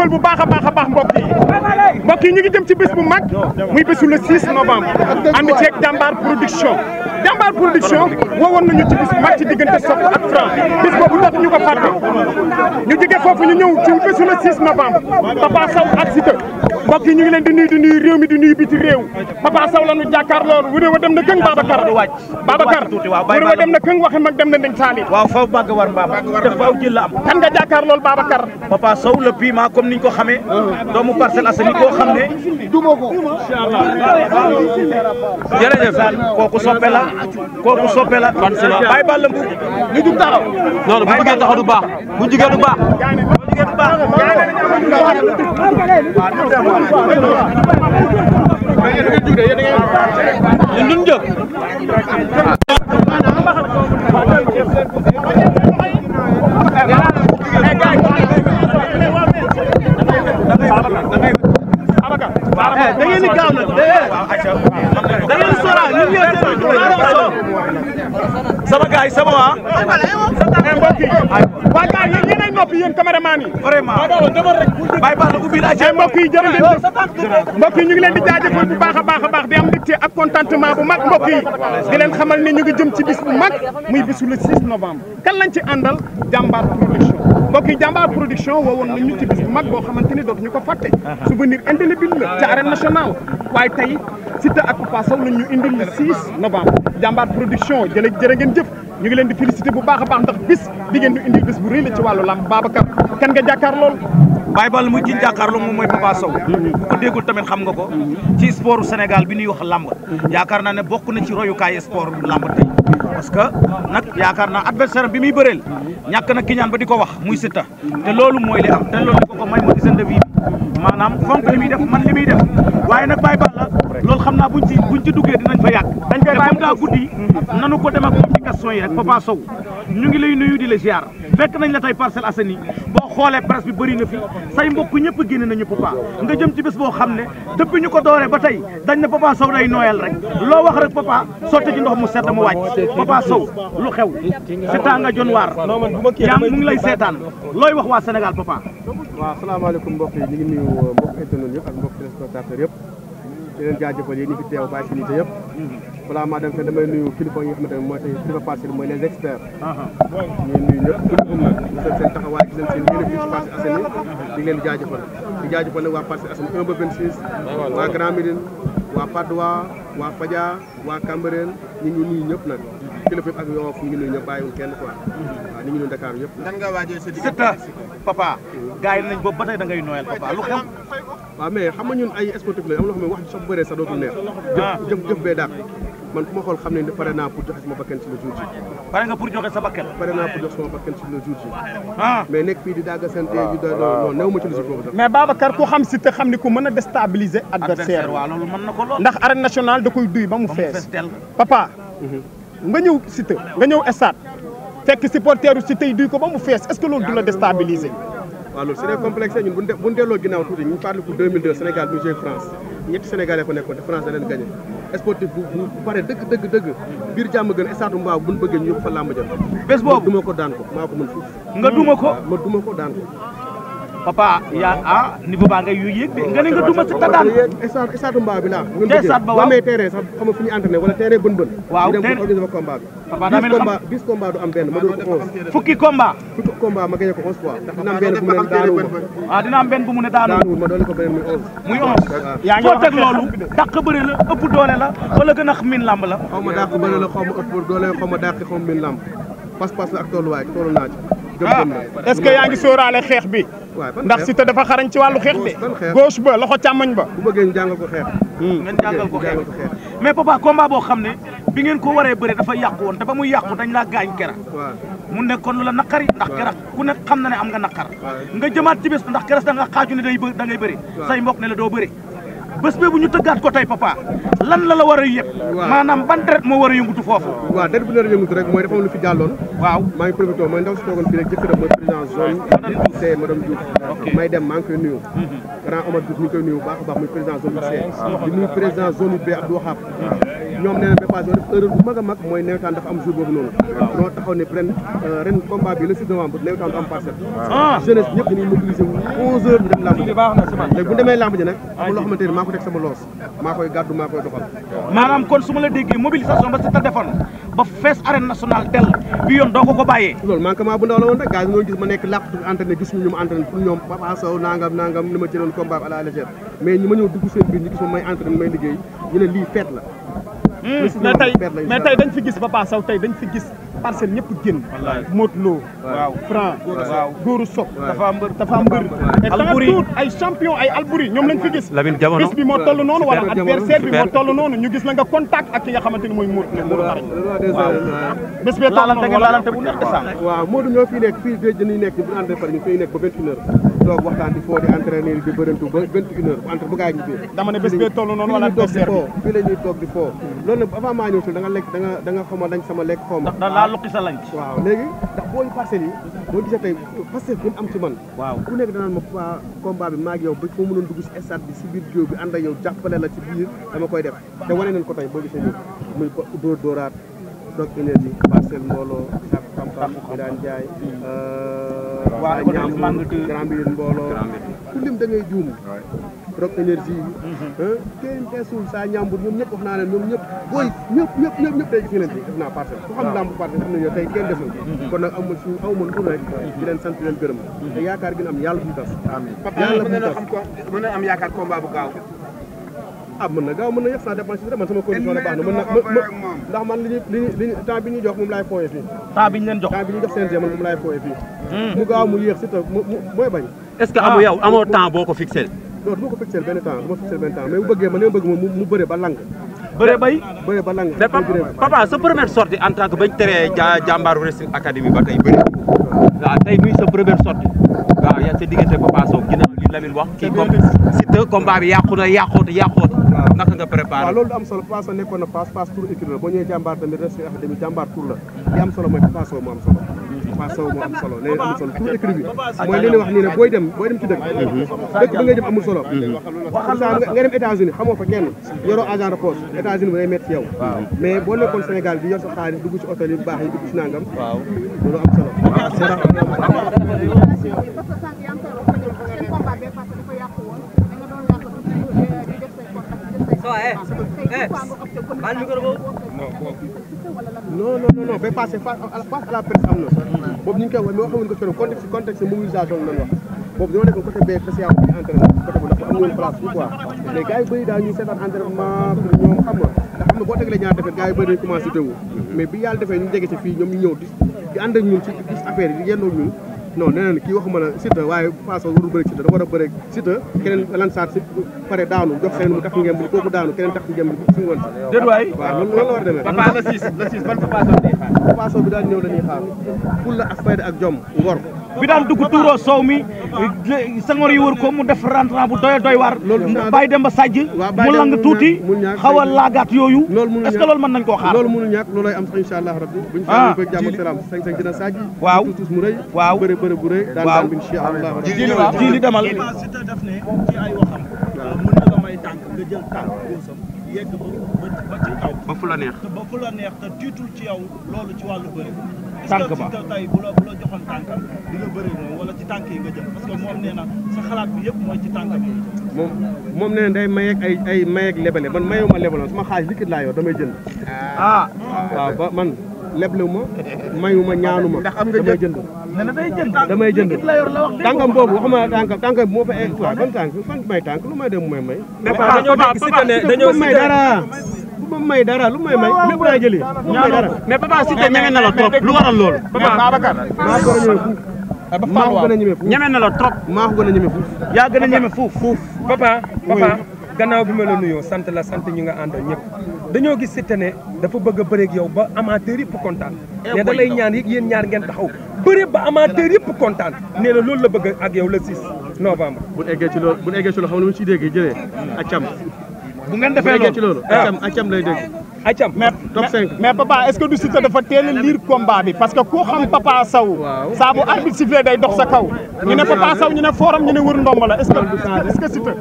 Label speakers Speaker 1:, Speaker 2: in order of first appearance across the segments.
Speaker 1: jaajëfal bu baax a baax mbokk yi ñu ngi jëm ci bés bu mag muy bésu le 6 novembre ànd ceeg Jambar production woowoon nañu ci bés bu mag ci diggante Sokh ak Franc bés boobu dootu ñu ko fàtte ñu jóge foofu ñu ñëw ci bésu le 6 novembre Papa Sow ak Siteu mbokk yi ñu ngi leen di nuyu réew mi di nuyu biti réew Papa Sow la ñu jàkkaar loolu wuré wa dem na gën Babacar wuré wa dem na këng waxe mag dem na ndeng saali
Speaker 2: waaw foofu bàgg war mbaam def faaw jël la am
Speaker 1: kan nga jàkkaar loolu Babacar
Speaker 2: Papa Sow le piment comme niñ ko xamee doomu Parcelles Assainies koo xam ne
Speaker 1: duma ko
Speaker 2: jërëjëf kooku soppe la bàyyi bàll mbu
Speaker 1: ñu jug taxaw
Speaker 3: non bu bëggee taxaw du baax bu jigee du baax ñun jóg
Speaker 2: da ngeen di gaaw nag da ngeen di sóoraal ñun ñoo sama gars yi sama waa
Speaker 1: mbokk yi waa gars yi yéen ay noppi yéen caméraman yi
Speaker 2: vraiment bàyyi baax la ubbi la
Speaker 1: ay mbokk yi jërë ngeen jëf mbokk yi ñu ngi leen di jaajëfal bu baax a baax di am mbégte ak contentement bu mag mbokk yi di leen xamal ne ñu ngi jëm ci bis bu mag muy bisu le 6 novembre kan lañ ci àndal Jambar production mbokk yi Jambar production woowoon nañu ci bis bu mag boo xamante ni dootuñu ko fàtte souvenir indélébile la ci arène nationale waaye tey Siteu ak Papa Sow lañ ñu indil le 6 novembre Jambar production jërë ngeen jëf ñu ngi leen di félicité bu baax a baax ndax bis di ngeen ñu indil bis bu rëy la ci wàllu lamb Babacar kan nga jàkkaar lool
Speaker 2: Baye Ball muy ci jàkkaarloo moom mooy Papa Sow ko déggul tamit xam nga ko ci sport Sénégal bi ñuy wax lamb yaakaar naa ne bokk na ci royukaay sport lamb tey parce que nag yaakaar naa adversaire bi muy bëreel ñàkk na ki ñaan ba di ko wax muy Siteu te loolu mooy li am te loolu di ko may ma hygiène de vie bi maanaam fonk li muy def man li muy def waaye nag Baye Ball la loolu xam naa buñ ci duggee dinañ fa yàgg dañ koy bàyyi daa guddi nanu ko dem ak moom ci question yi rek Papa Sow ñu ngi lay nuyu di la ziar fekk nañ la tey Parcelles Assainies boo xoolee presse bi bëri na fi say mbokk ñëpp génn nañu Papa nga jëm ci bés boo xam ne depuis ñu ko dooree ba tey dañ ne Papa Sow day nooyal rek loo wax rek Papa sotti ci ndox mu sedd mu wàcc Papa Sow lu xew seetaan nga jon waar yaa mu ngi lay seetaan looy wax waa Sénégal Papa.
Speaker 4: waaw salaamaaleykum mbokk yi ñu ngi nuyu mbokk internet yëpp ak mbokk téléspectateurs yëpp di leen jaajëfal yéen ñi fi teew bàyyi finité yëpp balaa maa dem fenn damay nuyu kilifa yi nga xamante ne mooy tey kilifa Parcelles mooy les experts ñu nuyu ñëpp kulifum nag gis seen taxawaay gis seen yéene fii ci Parcelles Assainies di leen di jaajëfal nag waa Parcelles Assainies 1 ba 26 waa Grand Médine waa Patte d'Oie waa Fadia waa Cambérène ñu ngi nuyu ñëpp nag kilifa yëpp ak Yoff ñu ngi nuyu ñëpp bàyyiwul kenn quoi waaw ñu ngi nuyu Dakar yëpp nan nga waajee sa
Speaker 2: Siteu Papa gars yi nañ boobu ba tey da ngay nooyal Papa lu xew
Speaker 4: waaw mais xam nga ñun ay sportif la am loo xam ne wax sax bëree sax dootul neex jëf bee daal man ku ma xool xam ne pare naa pour joxe sama bakkan ci le jour ji
Speaker 2: pare nga pour joxe sa bakkan
Speaker 4: pare naa pour joxe sama bakkan ci le jour ji mais nekk fii di dagga sante yu non néew ma ci logique boobu sax
Speaker 1: mais Babacar ku xam Siteu xam ni ku mën a déstabiliser adversaire
Speaker 2: waaw loolu mën na ko lool
Speaker 1: ndax arène nationale da koy duy ba mu fees Papa nga ñëw Siteu nga ñëw stade fekk supporteru Siteu yi duy ko ba mu fees est-ce que loolu du la déstabiliser
Speaker 4: waaw loolu c'est des complexes ñun bu ñu delloo ginnaaw tuuti ñu parle pour 2002 Sénégal bu joué France ñetti Sénégalais fa nekkoon te France da leen gagné sportif bu pare dëgg biir jàmm gën stade Mbao bu ñu bëggee ñu yóbbu fa làmb jëm
Speaker 2: bés boobu
Speaker 4: duma ko daan ko maa ko mën fuuf
Speaker 2: nga duma ko
Speaker 4: ma duma ko daan ko
Speaker 2: Papa yaa niveau baa ngay yéeg de nga ne nga duma Siteu daan
Speaker 4: stade Mbao bi laa
Speaker 2: stade ba waaw
Speaker 4: amee terrain sax xam nga fu ñu entraîné wala terrain bën
Speaker 2: waaw
Speaker 4: ñu dem organiser fa combat bi
Speaker 2: Papa daa mel ni
Speaker 4: 10 combat du am benn ma doon ko 11
Speaker 2: fukki combat
Speaker 4: ma gagné ko 11 fois dina am benn bu mu ne daanu
Speaker 2: waaw dina am benn bu mu ne daanu
Speaker 4: ma doole ko beneen muy 11
Speaker 2: yaa ngi foo teg loolu dàq bëri la ëpp doole la wala gën a min lamb la
Speaker 4: xaw ma dàq bëri la xaw ma ëpp doole xaw ma dàq xaw ma min lamb pas-pas la ak tolluwaay toll naa ci
Speaker 1: est-ce que yaa ngi sóoraale xeex bi ndax Siteu dafa xarañ ci wàllu xeex bi gauche ba loxo càmmoñ ba
Speaker 4: bu bëggee ñu jàngal ko xeex
Speaker 2: ngeen jàngal ko xeex mais Papa combat boo xam ne bi ngeen ko waree bëri dafa yàqu woon te ba muy yàqu dañ laa gaañ kera mu nekkoon lu la naqari ndax kera ku nekk xam na ne am nga naqar nga jëmaat ci bés ndax keras da nga xaaju ne da ngay bëri say mbokk ne la doo bëri bés boobu ñu tëggaat ko tey Papa lan la war a yëpp maanaam ban deret moo war a yëngutu foofu
Speaker 4: waaw deret bi la yëngutu rek mooy dafa am lu fi jàlloon
Speaker 2: waaw
Speaker 4: maa ngi profité mooy ndaw si toogoon fii rek jëkkëram mooy président zone C madame Diouf may dem maa ngi koy nuyu grand Omar Diouf ñu ngi koy nuyu bu baax a baax muy président zone C di nuyu président zone B Abdou Wahab ñoom nee na ba passé def erreur bu mag a mag mooy nawetaan dafa am jour boobu noonu ñoo taxaw ne ren combat bi le 6 novembre nawetaan du am parcelle jeunesse ñëpp dañuy mobiliser wu 11 heures ñu dem lamb ji léegi bu demee lamb ji nag amul loo xamante ne maa ko teg sama loos maa koy gàddu maa koy doxal
Speaker 2: maanaam kon su ma la déggee mobilisation ba Siteu defoon ba fees arène nationale tel bi yoon doo ko bàyyee
Speaker 4: loolu manquement bu ndaw la woon rek gars yi ñoo gis ma nekk làqatu entraîné gis ñu ma entraîné pour ñoom Papa Sow nangam ni ma jëloon combat à la légère mais ñi ma ñëw dugg seen biir ñu gis ma may entraîné may liggéey ñu ne lii fête la
Speaker 1: mais tey dañ fi gis Papa Sow tey dañ fi gis parcelle ñëpp génn Modou Lo Franc Góoru Sok dafa mbër Alboury ay champion ay Alboury ñoom lañ fi gis
Speaker 3: Lamine Jamono
Speaker 1: bis bi moo toll noonu wala adversaire bi moo toll noonu ñu gis la nga contact ak ki nga xamante ni mooy Modou Lo bés bee toll noonu laalante bu neex de sang
Speaker 4: waaw Modou ñoo fii nekk fii géej dañuy nekk bu entraîné par ñu fay nekk ba 21 heures toog waxtaan di foo di entraîné di bërantu ba 21 heures bu entraîné bu gaa yi ñu fii
Speaker 1: dama ne bés bee toll noonu wala adversaire bi
Speaker 4: fii la ñuy toog di foo loolu nag avant maa ñëw sul da nga lekk da nga xama dañ sama lekk xawma
Speaker 2: luqi sa lañ
Speaker 4: waaw léegi ndax booy parcelles yi boo gisee tey Pastef bi am ci man waaw ku nekk danaan ma combat bi maag yow ba foo mënoon dugg si stade bi si biir géew bi ànd ak yow jàppale la ci biir dama koy def te wane nañ ko tey boo gisee nii muy dóor dóoraat Rock Énergie parcelle mbooloo sak campagne bi daan jaay waa ñaam grand bi mbooloo ku lim da ngay juum Rock Énergie kenn teesul saa ñaambur ñoom ñëpp wax naa leen ñoom ñëpp booy ñëpp tey gis ngeen ci def naa parcelle ku xam lamb parcelle xam nañu tey kenn desul kon nag amul suñu awma lu rek di leen sant leen gërëm te yaakaar gi am yàlla bu mu tas yàlla bu mu tas
Speaker 5: mën na am yaakaar combat bu gaaw
Speaker 4: mën na gaaw mën na yëpp ça dépend si man sama condition la baax na mën na ndax man li temps bi ñu jox moom laay fooyee fii
Speaker 2: temps bi ñu leen jox
Speaker 4: temps bi ñu jox CNG man moom laay fooyee fii mu gaaw mu yéex si ta mooy bañ
Speaker 3: est-ce que amoo temps boo ko fixé
Speaker 4: non du ma ko fixé benn temps du ma fixé benn temps mais bu bëggee man li ma bëgg moom mu bëre ba lang
Speaker 2: bëre
Speaker 4: ba lang
Speaker 3: mais papa sa première sortie en tant que bañ teree Jàmbaar Wrestling Academy ba tey bëri waaw tey muy sa première sortie waaw yaa sa diggante Papa Sow ginnaaw li Lamine wax kii comme Siteu combat bi yàqu na yàqooti naka nga préparé
Speaker 4: waaw loolu du am solo Papa Sow nekkoon na passe tour équipe la boo ñëwee Jàmbaar tamit Wrestling Academy Jàmbaar tour la li am solo mooy Papa Sow moo am solo Papa Sow moo am solo léegi amul solo tour équipe bi mooy leen wax nii ne booy dem ci dëkk bi ngay jëm amul solo xam saa nga dem États-Unis xamoo fa kenn yoroo agent de poste États-Unis bi day métti yow mais boo nekkoon Sénégal bi yor sa xaalis dugg ci hôtel yu baax yi dugg ci nangam loolu am solo non ba passé face à la presse am na boobu ñu ngi koy wax mais waxuñu ko ci contexte mobilisation la wax boobu dañoo nekkoon côté bee spécial bi entraînement côté bu dafa am woon place bi quoi mais gars yi bëri daal ñuy seetaan entraînement pour ñoom xam nga ndax xam nga boo tegalee ñaar defet gars yi bëri dañu commencé teewu mais bi yàlla defee ñu jege ci fii ñoom ñu ñëw di ànd ak ñun ci gis affaire yi di yendoo ñun non nee na kii waxuma la Siteu waaye Papa Sow warul bëri Siteu dafa war a bëri Siteu keneen lan saat si pare daanu jox keneen mu tax ngeen bi kooku daanu keneen tax ngeen bi si ngoon
Speaker 2: déet waay
Speaker 4: waaw loolu la war a demee
Speaker 5: Papa la 6 ban Papa Sow day xaar
Speaker 4: Papa Sow bi daal ñëw la ñuy xaar fulla ak fayda ak jom ngor
Speaker 2: bi daan dugg tuuroo soow mi sangoor yi wër ko mu def rentrant bu doy waar bàyyi dem ba sàjj mu lang tuuti xaw a laagaat yooyu est-ce que loolu mën nañ koo xaar
Speaker 4: loolu mënul ñàkk loolay am sax incha allah rabbi buñ fa ko jàmm ak salaam sañ dina sàjj
Speaker 2: waaw
Speaker 4: tuus mu rëy
Speaker 2: waaw
Speaker 4: bëre bu rëy daan bi incha allah
Speaker 2: ji li demal
Speaker 6: Siteu def ne ci ay waxam mën na la may tànk nga jël tànk góosam yegg ba ci kaw
Speaker 3: ba fu la neex
Speaker 6: te ba fu la neex te tiitul ci yow loolu ci wàllu bëri
Speaker 2: tànk ba
Speaker 6: Siteu tey bu la joxoon tànkam di nga bëri moom wala ci tànk yi nga jëm parce que moom nee na sa xalaat bi yëpp mooy ci tànk bi
Speaker 4: moom nee na day mayeeg ay mayeeg lebale man mayuma lebaloon sama xaalis liquide laa yor damay jënd waaw ba man leblewu ma mayuma ñaanuma damay jënd
Speaker 2: nee na day jënd
Speaker 4: damay jënd
Speaker 2: la yor la wax
Speaker 4: tànkam boobu waxuma tànkam bi moo fa egg waaw ban tànk fan may tànk lu may dem mu may bu ma may dara lu may lépp laay jëlee lu may dara
Speaker 3: mais Papa Siteu ñeme na la trop lu waral loolu
Speaker 4: maa ko gën a ñeme fuuf
Speaker 3: ñeme na la trop
Speaker 4: maa ko gën a ñeme fuuf
Speaker 2: yaa gën a ñeme fuuf
Speaker 5: papa gannaaw bi ma la nuyoo sant la sant ñu nga àndal ñëpp dañoo gis Siteu ne dafa bëgg a bëreeg yow ba amateur yëpp kontaan ne da lay ñaan yéen ñaar ngeen taxaw bëre ba amateur yëpp kontaan nee na loolu la bëgg ak yow le 6 novembre
Speaker 4: bu eggee ci loolu xam nga lu mu ciy déggee jëlee accam
Speaker 2: bu ngeen defee loolu
Speaker 4: ci loolu accam lay dégg
Speaker 5: acam
Speaker 4: top 5
Speaker 1: mais Papa est-ce que du Siteu dafa teel a lire combat bi parce que koo xam Papa Sow saa bu arbitre sifflé day dox sa kaw ñu ne Papa Sow ñu ne forum ñu ne wër ndomba la est-ce que Siteu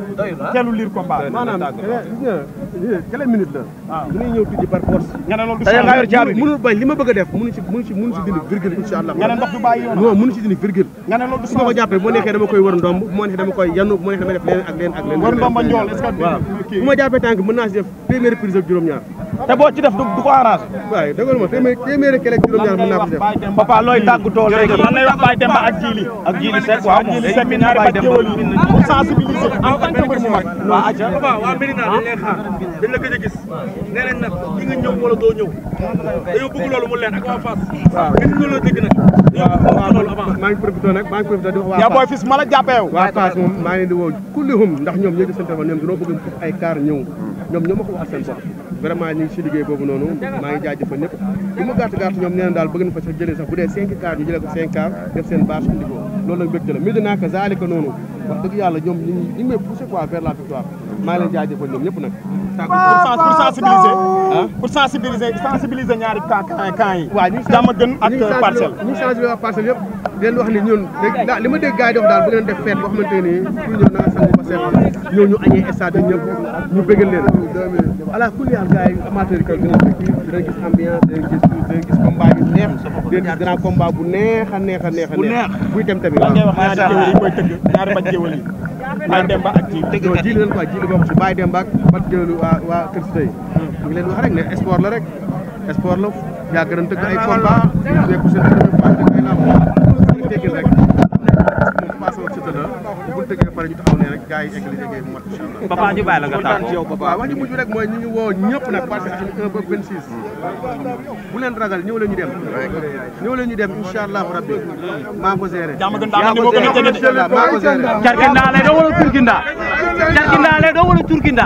Speaker 1: teelu lire combat bi
Speaker 4: maanaam gis nga quelle minute la dinañ ñëw tijji par force
Speaker 1: nga ne loolu du
Speaker 2: tey nga yor caabi
Speaker 4: mënul bañ li ma bëgg a def mënu ci dindi virgule incha allah
Speaker 1: nga ne ndox du bàyyi yoon
Speaker 4: non mënu ci dindi virgule
Speaker 1: nga ne loolu du
Speaker 4: su ma ko jàppee bu ma neexee dama koy wër ndomb bu ma neexee dama koy yannu bu ma neexee damay def leen ak leen
Speaker 1: war ndomba njool est-ce que
Speaker 4: waaw bu ma jàppee tànk mën naa si def téeméeri prise ak juróom-ñaar
Speaker 2: te boo ci def du ko arrangé
Speaker 4: waaye dëggal ma téeméeri kele ak juróom-ñaar mën naa ko def
Speaker 2: papa looy tàggatoo léegi
Speaker 1: lan lay wax Baye Demba ak Djili
Speaker 2: Seck waaw moom
Speaker 1: Djili Seck mi ñaari Baye Demba pour sensibiliser en tant que mbër mu mag
Speaker 2: waaw aja
Speaker 6: waa Médina dañ lay xaar dañ la gëj a gis nee nañ nag di nga ñëw wala doo ñëw dañoo bëgg loolu mu leen ak waa Fass gis nga loolu dëgg nag loolu avant
Speaker 4: maa ngi profité nag maa ngi profité di wax waa
Speaker 1: yaa booy fis ma la jàppee yow
Speaker 4: waa Fass moom maa ngi leen di woo kullihum ndax ñoom ñoo def seen téléphone ñoom dañoo bëgg foofu ay car ñëw ñoom ñoo ma ko wax seen bopp vraiment ñu ngi si liggéey boobu noonu maa ngi jaajëfal ñëpp li mu gàtt gàtt ñoom nee na daal bëgg na fa sax jëlee sax bu dee 5 car ñu jëlee ko 5 car def seen bâche indi ko loolu nag mbégte la Médina ka zalika noonu wax dëgg yàlla ñoom ñu ngi may poussé quoi vers la victoire maa ngi leen jaajëfal ñoom ñëpp nag
Speaker 1: pour sensibiliser ñaari camp yi
Speaker 4: waaw ñu
Speaker 1: jàmm gën ak parcelle
Speaker 4: ñu changé waa parcelle yëpp di leen wax ni ñun li ma dégg gars yi di wax daal bu ngeen def fête boo xamante ni kuy ñëw na nga sangu ba seet ñëw ñu añee stade bi ñëpp ñu bëggal leen ala kulli haal gars yi amateur yi kaw dinañ gis ambiance dinañ gis combat yu neex dinañ gis grand combat bu neex a neex a neex a neex buy dem tamit
Speaker 1: ngay wax ñaari géwél yi koy tëgg ñaari baj géwél yi Baye Demba ak Djili
Speaker 4: non Djili leen quoi Djili bokk si Baye Demba ak bat géwélu waa Kër Siteu ñu ngi leen wax rek ne sport la rek sport la yàgg nañ tëgg ay combat nekku seen ay lamb teggil rek moom passé woon Siteu la bu ñu tëggee pare ñu taxaw ne rek gars yi egg li liggéey bu mat incha allah
Speaker 3: papa ñu bàyyi la nga tàgg
Speaker 2: ci yow papa
Speaker 4: waaw wax ñu mujj rek mooy ñu ngi woo ñëpp nag parce que 1 ba 26 bu leen ragal ñëw leen ñu dem incha allahu rabbi maa ko géré
Speaker 1: jàmm gën daa ni moo gën a jege
Speaker 4: maa ko géré
Speaker 3: Carkindaale doo wala Turkinda Carkindaale doo wala Turkinda